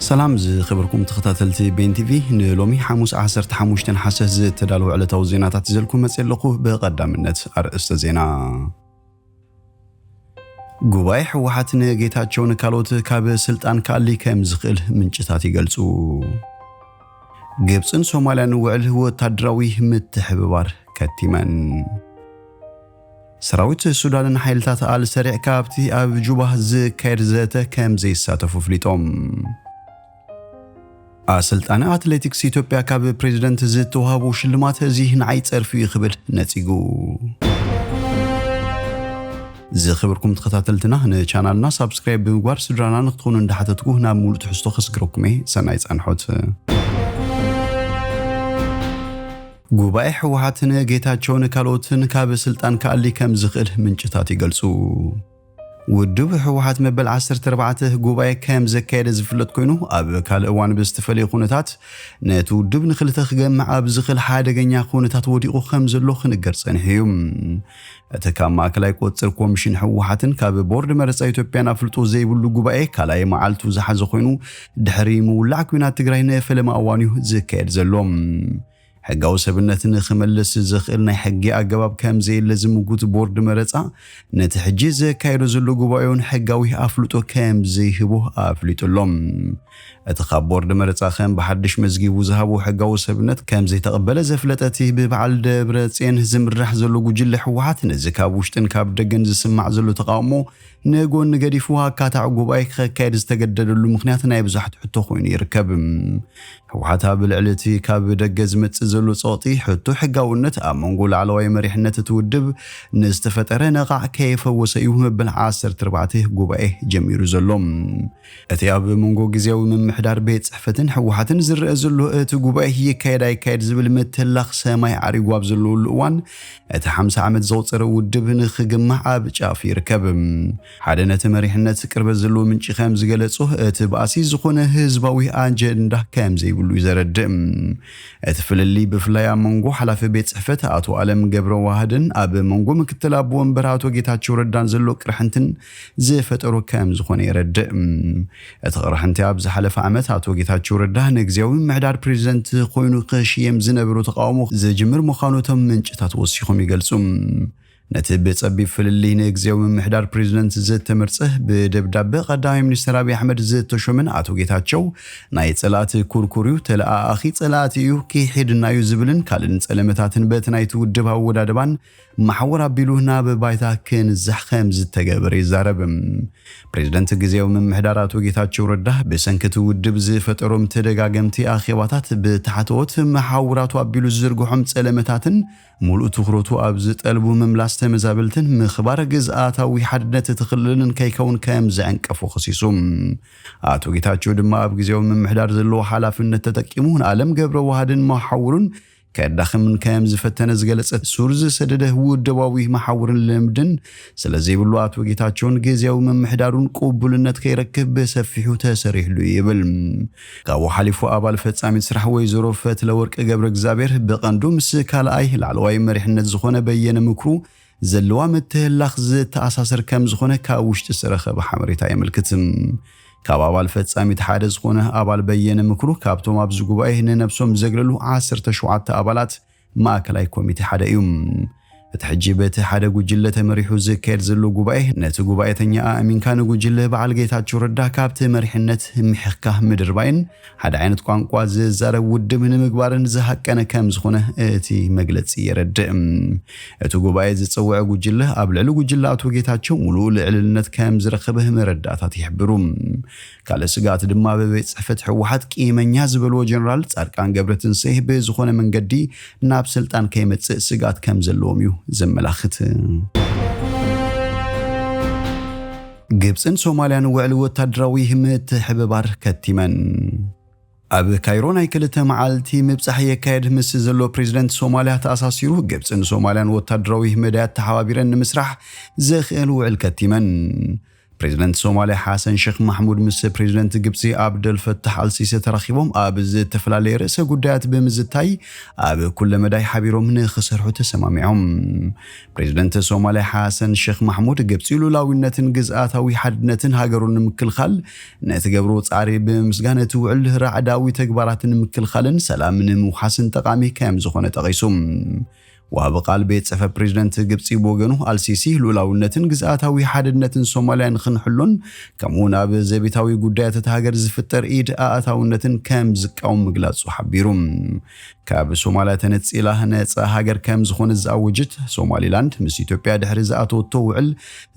ሰላም ዝኽብርኩም ተኸታተልቲ ቤን ቲቪ፣ ንሎሚ ሓሙስ ዓሰርተ ሓሙሽተ ነሓሰ ዝተዳለወ ዕለታዊ ዜናታት ይዘልኩም መጽእ ኣለኹ። ብቐዳምነት ኣርእስተ ዜና። ጉባኤ ህወሓት ንጌታቸውን ካልኦት ካብ ስልጣን ክኣሊ ከም ዝኽእል ምንጭታት ይገልጹ። ግብጽን ሶማልያን ውዕል ወታደራዊ ምትሕብባር ከቲመን። ሰራዊት ሱዳንን ሓይልታት ኣልሰሪዕ ካብቲ ኣብ ጁባ ዝካየድ ዘተ ከም ዘይሳተፉ ኣፍሊጦም። ኣሰልጣኒ ኣትሌቲክስ ኢትዮጵያ ካብ ፕሬዚደንት ዝተዋህቦ ሽልማት እዚ ንዓይ ጸርፊ እዩ ክብል ነጺጉ። ዝኽብርኩም ተኸታተልትና፣ ንቻናልና ሳብስክራይብ ብምግባር ስድራና ንክትኾኑ እንዳሓተትኩ ናብ ሙሉእ ትሕዝቶ ከስግረኩም እየ። ሰናይ ጻንሖት። ጉባኤ ህወሓትን ጌታቸውን ካልኦትን ካብ ስልጣን ክኣሊ ከም ዝኽእል ምንጭታት ይገልጹ። ውድብ ህወሓት መበል ዓሰርተ ኣርባዕተ ጉባኤ ከም ዘካየደ ዝፍለጥ ኮይኑ፣ ኣብ ካልእ እዋን ብዝተፈለየ ኩነታት ነቲ ውድብ ንኽልተ ክገምዕ ኣብ ዝኽእል ሓደገኛ ኩነታት ወዲቑ ከም ዘሎ ክንገር ጸኒሑ እዩ። እቲ ካብ ማእከላይ ቁጽጽር ኮሚሽን ህወሓትን ካብ ቦርድ መረጻ ኢትዮጵያን ኣፍልጦ ዘይብሉ ጉባኤ ካልኣይ መዓልቱ ዝሓዘ ኮይኑ፣ ድሕሪ ምውላዕ ኲናት ትግራይ ንፈለማ እዋን እዩ ዝካየድ ዘሎ። ሕጋዊ ሰብነት ንኽመልስ ዘኽእል ናይ ሕጊ ኣገባብ ከም ዘየለ ዝምጉት ቦርድ መረጻ፣ ነቲ ሕጂ ዘካየዶ ዘሎ ጉባኤ እውን ሕጋዊ ኣፍልጦ ከም ዘይህቦ ኣፍሊጡ ኣሎ። እቲ ካብ ቦርድ መረጻ ከም ብሓድሽ መዝጊቡ ዝሃቦ ሕጋዊ ሰብነት ከም ዘይተቐበለ ዘፍለጠ እቲ ብበዓል ደብረጽዮን ዝምራሕ ዘሎ ጉጅለ ህወሓት፣ ነዚ ካብ ውሽጥን ካብ ደገን ዝስማዕ ዘሎ ተቓውሞ ንጎኒ ገዲፉ፣ ኣካታዕ ጉባኤ ክኸካየድ ዝተገደደሉ ምኽንያት ናይ ብዙሓት ሕቶ ኮይኑ ይርከብ። ህወሓት ኣብ ልዕሊ እቲ ካብ ደገ ዝመጽእ ዘሎ ጸቕጢ ሕቶ ሕጋውነት ኣብ መንጎ ላዕለዋይ መሪሕነት እቲ ውድብ ንዝተፈጠረ ነቓዕ ከየፈወሰ እዩ መበል ዓሰርተ ኣርባዕተ ጉባኤ ጀሚሩ ዘሎ። እቲ ኣብ መንጎ ግዝያዊ ምምሕዳር ቤት ጽሕፈትን ህወሓትን ዝረአ ዘሎ እቲ ጉባኤ ይካየድ ኣይካየድ ዝብል ምትላኽ ሰማይ ዓሪጉ ኣብ ዘለውሉ እዋን፣ እቲ ሓምሳ ዓመት ዘቑጸረ ውድብ ንኽግማዕ ኣብ ጫፍ ይርከብ። ሓደ ነቲ መሪሕነት ቅርበት ዘለዎ ምንጪ ከም ዝገለጾ፣ እቲ ባእሲ ዝኾነ ህዝባዊ ኣጀንዳ ከም ዘይብሉ እዩ ዘረድእ። እቲ ፍልልይ ብፍላይ ኣብ መንጎ ሓላፊ ቤት ጽሕፈት ኣቶ ኣለም ገብረ ዋህድን ኣብ መንጎ ምክትል ኣቦ ወንበር ኣቶ ጌታቸው ረዳን ዘሎ ቅርሕንትን ዝፈጠሮ ከም ዝኾነ የረድእ። እቲ ቅርሕንቲ ኣብ ዝሓለፈ ዓመት ኣቶ ጌታቸው ረዳ ንግዝያዊ ምምሕዳር ፕሬዚደንት ኮይኑ ክሽየም ዝነበሮ ተቃውሞ ዝጅምር ምዃኑ እቶም ምንጭታት ወሲኾም ይገልጹ። ነቲ ብጸቢብ ፍልልይ ንግዝያዊ ምምሕዳር ፕሬዚደንት ዝተመርጸ ብደብዳበ ቀዳማይ ሚኒስትር ኣብይ ኣሕመድ ዝተሾመን ኣቶ ጌታቸው ናይ ጸላእቲ ኩርኩር እዩ፣ ተለኣኣኺ ጸላእቲ እዩ፣ ክሒድና እዩ ዝብልን ካልእን ጸለመታትን በቲ ናይቲ ውድብ ኣወዳድባን ማሕወር ኣቢሉ ናብ ባይታ ክንዛሕ ከም ዝተገበረ ይዛረብ። ፕሬዚደንት ግዝያዊ ምምሕዳር ኣቶ ጌታቸው ረዳ ብሰንኪ እቲ ውድብ ዝፈጠሮም ተደጋገምቲ ኣኼባታት ብታሕተዎት መሓውራቱ ኣቢሉ ዝዝርግሖም ጸለመታትን ሙሉእ ትኹረቱ ኣብ ዝጠልቡ ምምላስ ተመዛበልትን ምኽባር ግዝኣታዊ ሓድነት እቲ ክልልን ከይከውን ከም ዘዕንቀፎ ከሲሱ። ኣቶ ጌታቸው ድማ ኣብ ግዝያዊ ምምሕዳር ዘለዎ ሓላፍነት ተጠቂሙ ንኣለም ገብረ ዋህድን መሓውሩን ከዳኽምን ከም ዝፈተነ ዝገለጸ ሱር ዝሰደደ ውደባዊ መሓውርን ልምድን ስለ ዘይብሉ ኣቶ ጌታቸውን ግዝያዊ ምምሕዳሩን ቅቡልነት ከይረክብ ብሰፊሑ ተሰሪሕሉ ይብል። ካብኡ ሓሊፉ ኣባል ፈጻሚት ስራሕ ወይዘሮ ፈትለወርቅ ገብረ እግዚኣብሔር ብቐንዱ ምስ ካልኣይ ላዕለዋይ መሪሕነት ዝኾነ በየነ ምክሩ ዘለዋ ምትህላኽ ዝተኣሳሰር ከም ዝኾነ ካብ ውሽጢ ዝተረኸበ ሓበሬታ የመልክት። ካብ ኣባል ፈጻሚት ሓደ ዝኾነ ኣባል በየነ ምክሩ ካብቶም ኣብዚ ጉባኤ ንነብሶም ዘግለሉ ዓሰርተ ሸውዓተ ኣባላት ማእከላይ ኮሚቴ ሓደ እዩ። እቲ ሕጂ በቲ ሓደ ጉጅለ ተመሪሑ ዝካየድ ዘሎ ጉባኤ ነቲ ጉባኤተኛ ኣእሚንካ ንጉጅለ በዓል ጌታቸው ረዳ ካብቲ መሪሕነት ምሒኽካ ምድርባይን ሓደ ዓይነት ቋንቋ ዝዛረብ ውድብ ንምግባርን ዝሃቀነ ከም ዝኾነ እቲ መግለጺ የረድእ። እቲ ጉባኤ ዝጸውዐ ጉጅለ ኣብ ልዕሊ ጉጅለ ኣቶ ጌታቸው ሙሉእ ልዕልነት ከም ዝረኸበ መረዳእታት ይሕብሩ። ካልእ ስግኣት ድማ ብቤት ጽሕፈት ህወሓት ቂመኛ ዝበልዎ ጀነራል ጻድቃን ገብረትንሳኤ ብዝኾነ መንገዲ ናብ ስልጣን ከይመጽእ ስግኣት ከም ዘለዎም እዩ ዘመላኽት። ግብጽን ሶማልያን ውዕል ወታደራዊ ምትሕብባር ከቲመን። ኣብ ካይሮ ናይ ክልተ መዓልቲ ምብጻሕ የካየድ ምስ ዘሎ ፕሬዚደንት ሶማልያ ተኣሳሲሩ፣ ግብጽን ሶማልያን ወታደራዊ መዳያት ተሓባቢረን ንምስራሕ ዘኽእል ውዕል ከቲመን። ፕሬዝደንት ሶማልያ ሓሰን ሸኽ ማሕሙድ ምስ ፕሬዝደንት ግብፂ ኣብደል ፈታሕ ኣልሲሲ ተራኺቦም ኣብ ዝተፈላለየ ርእሰ ጉዳያት ብምዝታይ ኣብ ኩለ መዳይ ሓቢሮም ንክሰርሑ ተሰማሚዖም። ፕሬዝደንት ሶማልያ ሓሰን ሸኽ ማሕሙድ ግብፂ ሉላዊነትን ግዝኣታዊ ሓድነትን ሃገሩን ንምክልኻል ንትገብሮ ፃዕሪ ብምምስጋን እቲ ውዕል ራዕዳዊ ተግባራትን ንምክልኻልን ሰላም ንምውሓስን ጠቓሚ ከም ዝኾነ ጠቒሱ። ወሃቢ ቃል ቤት ጽሕፈት ፕሬዝደንት ግብጺ ብወገኑ ኣልሲሲ ሉላውነትን ግዝኣታዊ ሓድነትን ሶማልያ ንክንሕሉን ከምኡ እውን ኣብ ዘቤታዊ ጉዳያት እታ ሃገር ዝፍጠር ኢድ ኣእታውነትን ከም ዝቃወም ምግላጹ ሓቢሩ። ካብ ሶማልያ ተነጺላ ነጻ ሃገር ከም ዝኾነ ዝኣወጀት ሶማሊላንድ ምስ ኢትዮጵያ ድሕሪ ዝኣተወቶ ውዕል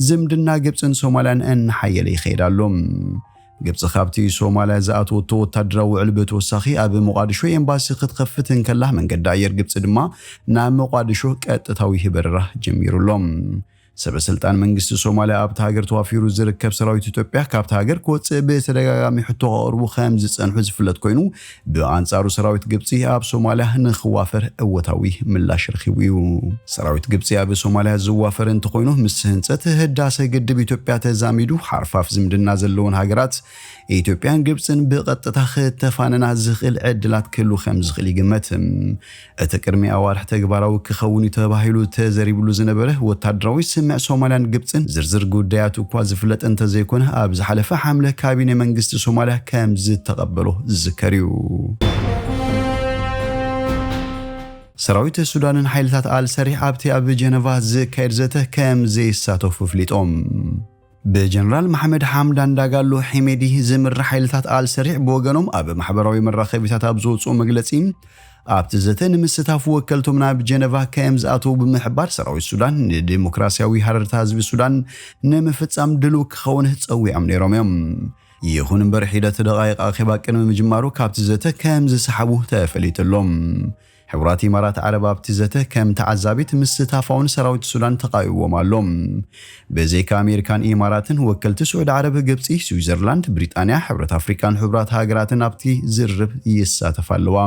ዝምድና ግብጽን ሶማልያን እናሓየለ ይኸይድ ኣሎ። ግብጺ ካብቲ ሶማልያ ዝኣተወቶ ወታደራዊ ውዕል ብተወሳኺ ኣብ ሞቓዲሾ ኤምባሲ ክትኸፍት እንከላ መንገዲ ኣየር ግብጺ ድማ ናብ ሞቓዲሾ ቀጥታዊ በረራ ጀሚሩ ኣሎ። ሰበ ስልጣን መንግስቲ ሶማልያ ኣብታ ሃገር ተዋፊሩ ዝርከብ ሰራዊት ኢትዮጵያ ካብታ ሃገር ክወፅእ ብተደጋጋሚ ሕቶ ከቕርቡ ከም ዝፀንሑ ዝፍለጥ ኮይኑ ብኣንጻሩ ሰራዊት ግብጺ ኣብ ሶማልያ ንክዋፈር እወታዊ ምላሽ ረኺቡ እዩ። ሰራዊት ግብጺ ኣብ ሶማልያ ዝዋፈር እንተኾይኑ ምስ ህንፀት ህዳሰ ግድብ ኢትዮጵያ ተዛሚዱ ሓርፋፍ ዝምድና ዘለወን ሃገራት ኢትዮጵያን ግብጽን ብቐጥታ ክተፋነና ዝኽእል ዕድላት ክህሉ ከም ዝኽእል ይግመት። እቲ ቅድሚ ኣዋርሕ ተግባራዊ ክኸውን እዩ ተባሂሉ ተዘሪብሉ ዝነበረ ወታደራዊ ስምምዕ ሶማልያን ግብጽን ዝርዝር ጉዳያቱ እኳ ዝፍለጥ እንተዘይኮነ ኣብ ዝሓለፈ ሓምለ ካቢነ መንግስቲ ሶማልያ ከም ዝተቐበሎ ዝዝከር እዩ። ሰራዊት ሱዳንን ሓይልታት ኣልሰሪሕ ኣብቲ ኣብ ጀነቫ ዝካየድ ዘተ ከም ዘይሳተፉ ኣፍሊጦም። ብጀነራል መሓመድ ሓምዳን ዳጋሎ ሒሜዲ ዝምራሕ ሓይልታት ኣልሰሪሕ ብወገኖም ኣብ ማሕበራዊ መራኸቢታት ኣብ ዝወፅኡ መግለፂ ኣብቲ ዘተ ንምስታፍ ወከልቶም ናብ ጀነቫ ከም ዝኣተዉ ብምሕባር ሰራዊት ሱዳን ንዲሞክራሲያዊ ሃረርታ ህዝቢ ሱዳን ንምፍጻም ድሉው ክኸውን ጸዊዖም ነይሮም እዮም። ይኹን እምበር ሒደት ደቓይቕ ኣኼባ ቅድሚ ምጅማሩ ካብቲ ዘተ ከም ዝሰሓቡ ተፈሊጡ ኣሎ። ሕቡራት ኢማራት ዓረብ ኣብቲ ዘተ ከም ተዓዛቢት ምስታፋውን ሰራዊት ሱዳን ተቓዊዎም ኣሎ። ብዘይካ ኣሜሪካን ኢማራትን ወከልቲ ስዑድ ዓረብ፣ ግብጺ፣ ስዊዘርላንድ፣ ብሪጣንያ፣ ሕብረት ኣፍሪቃን ሕቡራት ሃገራትን ኣብቲ ዝርርብ ይሳተፋ ኣለዋ።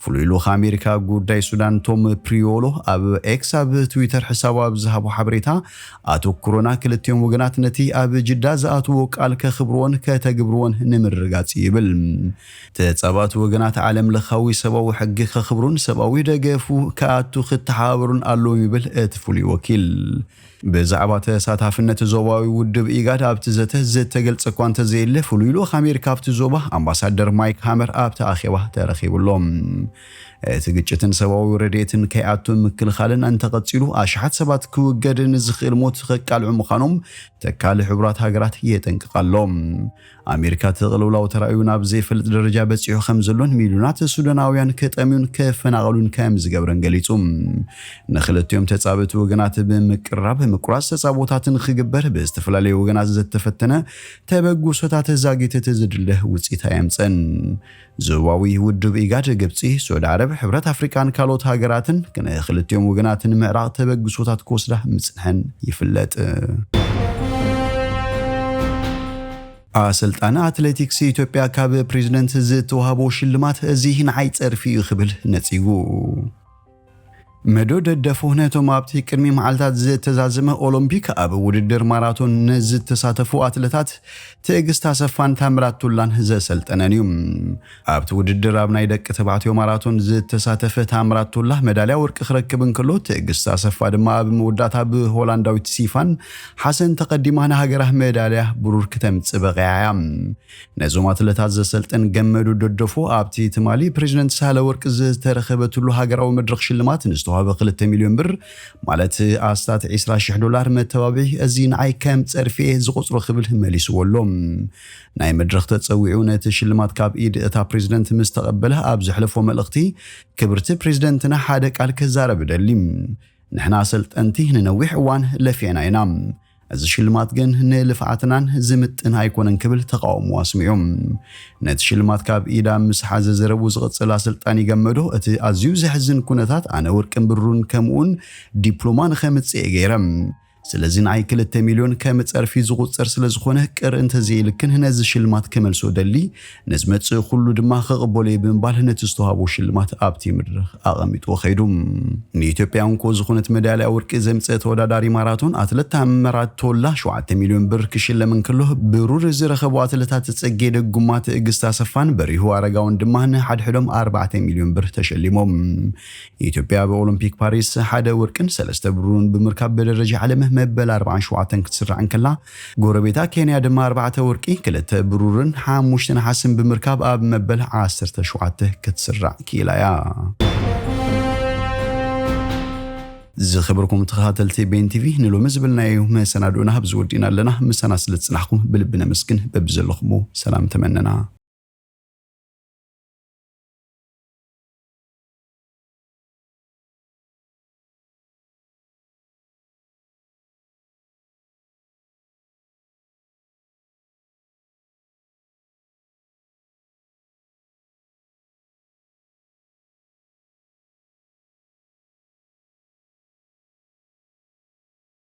ፍሉይ ልኡኽ ኣሜሪካ ጉዳይ ሱዳን ቶም ፕሪዮሎ ኣብ ኤክስ ኣብ ትዊተር ሕሳቡ ኣብ ዝሃቦ ሓበሬታ ኣተኩሮና ክልቲኦም ወገናት ነቲ ኣብ ጅዳ ዝኣትዎ ቃል ከኽብርዎን ከተግብርዎን ንምርጋጽ ይብል። ተጻባእቲ ወገናት ዓለም ለኻዊ ሰብኣዊ ሕጊ ከኽብሩን ሰብኣዊ ደገፉ ክኣቱ ክተሓባበሩን ኣለዎም ይብል እቲ ፍሉይ ወኪል። ብዛዕባ ተሳታፍነት ዞባዊ ውድብ ኢጋድ ኣብቲ ዘተ ዝተገልጸ እኳ እንተዘየለ ፍሉይ ልኡኽ ኣሜሪካ ኣብቲ ዞባ ኣምባሳደር ማይክ ሃመር ኣብቲ ኣኼባ ተረኺቡ ኣሎ። እቲ ግጭትን ሰብኣዊ ረድኤትን ከይኣቱ ምክልኻልን እንተቐጺሉ ኣሽሓት ሰባት ክውገድ ንዝኽእል ሞት ከቃልዑ ምዃኖም ተካል ሕቡራት ሃገራት የጠንቅቕ ኣሎ። ኣሜሪካ እቲ ቅልውላው ተራእዩ ናብ ዘይፈልጥ ደረጃ በጺሑ ከም ዘሎን ሚልዮናት ሱዳናውያን ክጠምዩን ክፈናቐሉን ከም ዝገብረን ገሊጹ። ንክልቲኦም ተጻበቲ ወገናት ብምቅራብ ምቁራጽ ተጻቦታት ንክግበር ብዝተፈላለዩ ወገናት ዝተፈተነ ተበግሶታት ዛጊት እቲ ዝድለ ውጽኢት ኣየምጸን። ዞባዊ ውድብ ኢጋድ፣ ግብጺ፣ ስዑዲ ዓረብ፣ ሕብረት ኣፍሪቃን ካልኦት ሃገራትን ንክልቲኦም ወገናት ንምዕራቕ ተበግሶታት ክወስዳ ምጽንሐን ይፍለጥ። ኣሰልጣኒ ኣትሌቲክስ ኢትዮጵያ ካብ ፕሬዝደንት ዝተዋህቦ ሽልማት እዚ ንዓይ ጸርፊ እዩ ክብል ነጺጉ። መዶ ደደፎ ነቶም ኣብቲ ቅድሚ መዓልታት ዝተዛዘመ ኦሎምፒክ ኣብ ውድድር ማራቶን ንዝተሳተፉ ኣትለታት ትዕግስት ኣሰፋን ታምራት ቱላን ዘሰልጠነን እዩ። ኣብቲ ውድድር ኣብ ናይ ደቂ ተባዕትዮ ማራቶን ዝተሳተፈ ታምራት ቱላ መዳልያ ወርቂ ክረክብ እንከሎ ትዕግስት ኣሰፋ ድማ ኣብ መወዳእታ ብሆላንዳዊት ሲፋን ሓሰን ተቐዲማ ንሃገራ መዳልያ ብሩር ክተምጽእ በቒዓ እያ። ነዞም ኣትለታት ዘሰልጥን ገመዱ ደደፎ ኣብቲ ትማሊ ፕሬዝደንት ሳህለ ወርቅ ዝተረኸበትሉ ሃገራዊ መድረኽ ሽልማት ንዝተዋህበ ክልተ ሚልዮን ብር ማለት ኣስታት ዕስራ ሽሕ ዶላር መተባብዒ እዚ ንዓይ ከም ጸርፊ እየ ዝቖጽሮ ክብል መሊስዎ ኣሎ። ናይ መድረኽ ተጸዊዑ ነቲ ሽልማት ካብ ኢድ እታ ፕሬዝደንት ምስ ተቐበለ ኣብ ዘሕለፎ መልእኽቲ ክብርቲ ፕሬዝደንትና ሓደ ቃል ክዛረብ እደሊ። ንሕና ኣሰልጠንቲ ንነዊሕ እዋን ለፊዕና ኢና። እዚ ሽልማት ግን ንልፍዓትናን ዝምጥን ኣይኮነን ክብል ተቓውሞ ኣስሚዑ። ነቲ ሽልማት ካብ ኢዳ ምስ ሓዘ ዘረቡ ዝቕጽል ኣሰልጣኒ ገመዶ እቲ ኣዝዩ ዘሕዝን ኩነታት ኣነ ወርቅን ብሩን ከምኡውን ዲፕሎማ ንኸምጽእ እየ ገይረ። ስለዚ ንኣይ ክልተ ሚልዮን ከም ጸርፊ ዝቑጸር ስለ ዝኾነ ቅር እንተዘይልክን ነዚ ሽልማት ክመልሶ ደሊ፣ ንዝመጽእ ኩሉ ድማ ክቕበሎ እየ ብምባል ነቲ ዝተዋህቦ ሽልማት ኣብቲ መድረኽ ኣቐሚጥዎ ከይዱ። ንኢትዮጵያ እንኮ ዝኾነት መዳልያ ወርቂ ዘምጸ ተወዳዳሪ ማራቶን ኣትለት ታምራት ቶላ ሸውዓተ ሚልዮን ብር ክሽለም እንከሎ፣ ብሩር ዝረኸቡ ኣትለታት ጽጌ ደጉማ፣ ትዕግስት ኣሰፋን በሪሁ ኣረጋውን ድማ ንሓድሕዶም ኣርባዕተ ሚልዮን ብር ተሸሊሞም። ኢትዮጵያ ኣብ ኦሎምፒክ ፓሪስ ሓደ ወርቅን ሰለስተ ብሩርን ብምርካብ ብደረጃ ዓለም መበል ኣርባዓን ሸውዓተን ክትስራዕ እንከላ፣ ጎረቤታ ኬንያ ድማ ኣርባዕተ ወርቂ፣ ክልተ ብሩርን ሓሙሽተ ነሓስን ብምርካብ ኣብ መበል ዓሰርተ ሸውዓተ ክትስራዕ ክኢላ እያ። ዝኸበርኩም ተኸታተልቲ ቤን ቲቪ፣ ንሎሚ ዝብልናዮ መሰናድኦና ኣብዚ ወዲእና ኣለና። ምሳና ስለ ዝጽናሕኩም ብልቢ ነመስግን። በብዘለኹሞ ሰላም ተመነና።